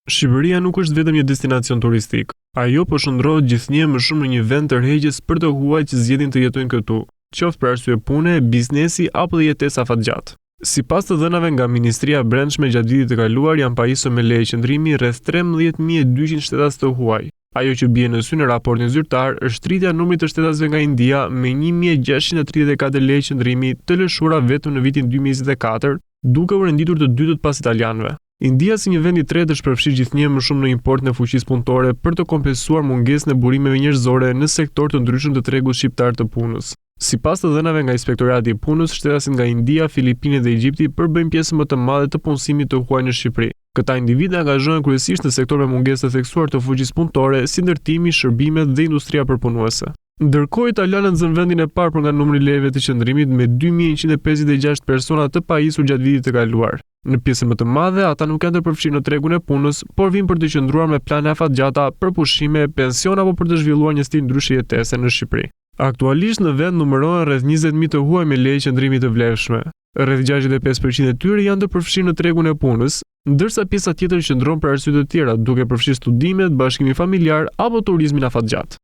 Shqipëria nuk është vetëm një destinacion turistik. Ajo po shndërrohet gjithnjë e më shumë në një vend tërheqës për të huajt që zgjedhin të jetojnë këtu, qoftë për arsye pune, biznesi apo dhe jetesë afatgjatë. Sipas të dhënave nga Ministria e Brendshme gjatë vitit të kaluar janë pajisur me leje qëndrimi rreth 13.200 shtetas të huaj. Ajo që bie në sy në raportin zyrtar është rritja e numrit të shtetasve nga India me 1634 leje qëndrimi të lëshuara vetëm në vitin 2024, duke u renditur të dytët pas italianëve. India si një vend i tretë është përfshirë gjithnjë e më shumë në importin e fuqisë punëtore për të kompensuar mungesën e burimeve njerëzore në sektorë të ndryshëm të tregut shqiptar të punës. Sipas të dhënave nga Inspektorati i Punës, shtetasit nga India, Filipinet dhe Egjipti përbëjnë pjesën më të madhe të punësimit të huaj në Shqipëri. Këta individë angazhohen kryesisht në sektorë me mungesë të theksuar të fuqisë punëtore, si ndërtimi, shërbimet dhe industria përpunuese. Ndërkohë, italianët zënë vendin e parë për nga numri i lejeve të qëndrimit me 2156 persona të pajisur gjatë vitit të kaluar. Në pjesën më të madhe, ata nuk janë të përfshirë në tregun e punës, por vijnë për të qëndruar me plane afatgjata për pushime, pension apo për të zhvilluar një stil ndryshe jetese në Shqipëri. Aktualisht në vend numërohen rreth 20.000 të huaj me leje qëndrimi të vlefshme. Rreth 65% e tyre janë të përfshirë në tregun e punës, ndërsa pjesa tjetër qëndron për arsye të tjera, duke përfshirë studimet, bashkimin familjar apo turizmin afatgjatë.